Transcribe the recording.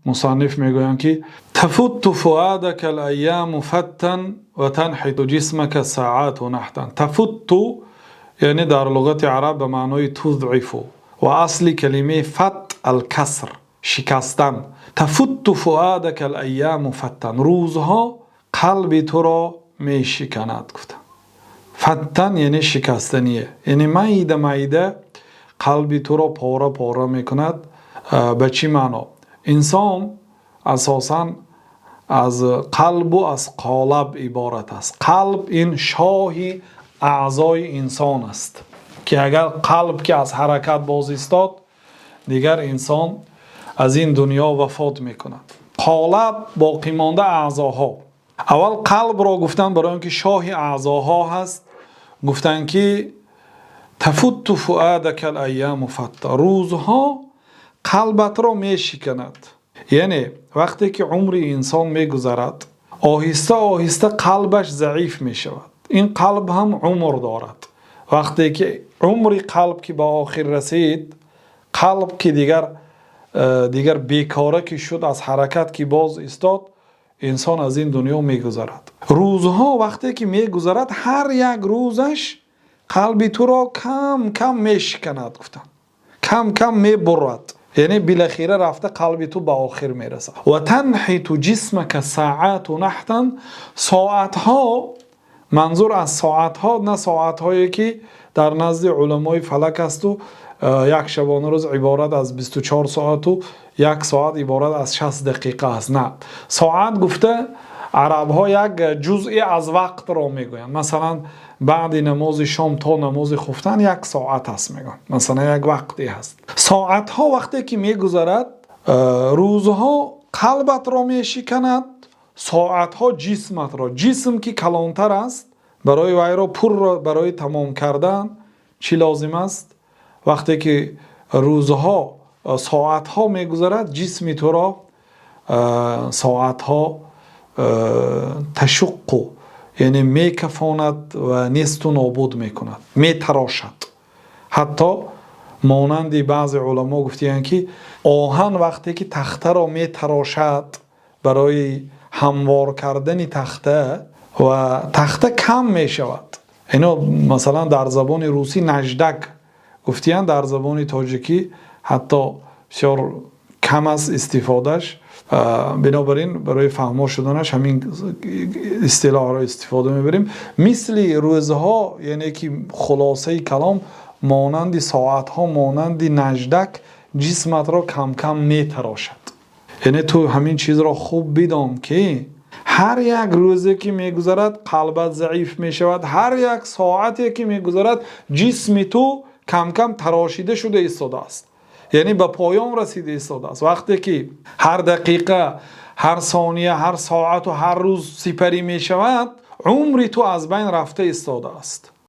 Мусанниф мегӯянд, ки تفت فؤادك الأيام فتا وتنحت جسمك الساعات نحتا. تفت яъне дар луғати араб ба маънои تضعف ва асли калимаи فت الكسر, шикастан. تفت فؤادك الأيام فتا, рӯзҳо қалби туро мешиканад, гуфтанд. فتا яъне шикастание, яъне майда майда қалби туро пора пора мекунад. Ба чӣ маъно? Инсон асосан аз қалбу аз қолаб иборат аст. Қалб ин шоҳи аъзои инсон аст, ки агар қалб ки аз ҳаракат боз истод, дигар инсон аз ин дунё вафот мекунад. Қолаб боқимонда аъзоҳо. Аввал қалбро гуфтанд, барои он ки шоҳи аъзоҳо ҳаст. Гуфтанд, ки تفت فؤادك الأيام فتا, рӯзҳо қалбатро мешиканад. Яъне вақте ки умри инсон мегузарад, оҳиста оҳиста қалбаш заиф мешавад. Ин қалб ҳам умр дорад. Вақте ки умри қалб ки ба охир расид, қалб ки дигар бекора ки шуд, аз ҳаракат ки боз истод, инсон аз ин дунё мегузарад. Рӯзҳо вақте ки мегузарад, ҳар як рӯзаш қалби туро кам кам мешиканад, гуфтанд, кам кам мебурад. Яъне билахира рафта қалби ту ба охир мерасад. وتنحت جسمك الساعات نحتا. Соатҳо, манзур аз соатҳо на соатҳое ки дар назди уламои фалак асту як шабонарӯз иборат аз 24 соату як соат иборат аз 60 дақиқа аст. На, соат гуфта арабҳо як ҷузъе аз вақтро мегӯянд. Масалан, баъди намози шом то намози хуфтан як соат аст, мегӯянд. Масалан, як вақте ҳаст. Соатҳо вақте ки мегузарад, рӯзҳо қалбатро мешиканад, соатҳо ҷисматро. Ҷисм ки калонтар аст, барои вайро пурро барои тамом кардан чӣ лозим аст? Вақте ки рӯзҳо, соатҳо мегузарад, ҷисми туро соатҳо تشق, яъне мекафонад ва несту нобуд мекунад, метарошад. Ҳатто монанди баъзе уламо гуфтиянд, ки оҳан вақте ки тахтаро метарошад барои ҳамвор кардани тахта, ва тахта кам мешавад. Ино масалан дар забони русӣ наждак гуфтиянд, дар забони тоҷикӣ ҳатто бисёр кам аст истифодаш. Бинобар ин барои фаҳмо шуданаш ҳамин истилоҳро истифода мебарем. Мисли рӯзҳо, яъне ки хулосаи калом, монанди соатҳо, монанди наждак ҷисматро камкам метарошад. Яъне ту ҳамин чизро хуб бидон, ки ҳар як рӯзе ки мегузарад, қалбат заиф мешавад, ҳар як соате ки мегузарад, ҷисми ту камкам тарошида шуда истодааст, яъне ба поён расида истодааст. Вақте ки ҳар дақиқа, ҳар сония, ҳар соату ҳар рӯз сипарӣ мешавад, умри ту аз байн рафта истодааст.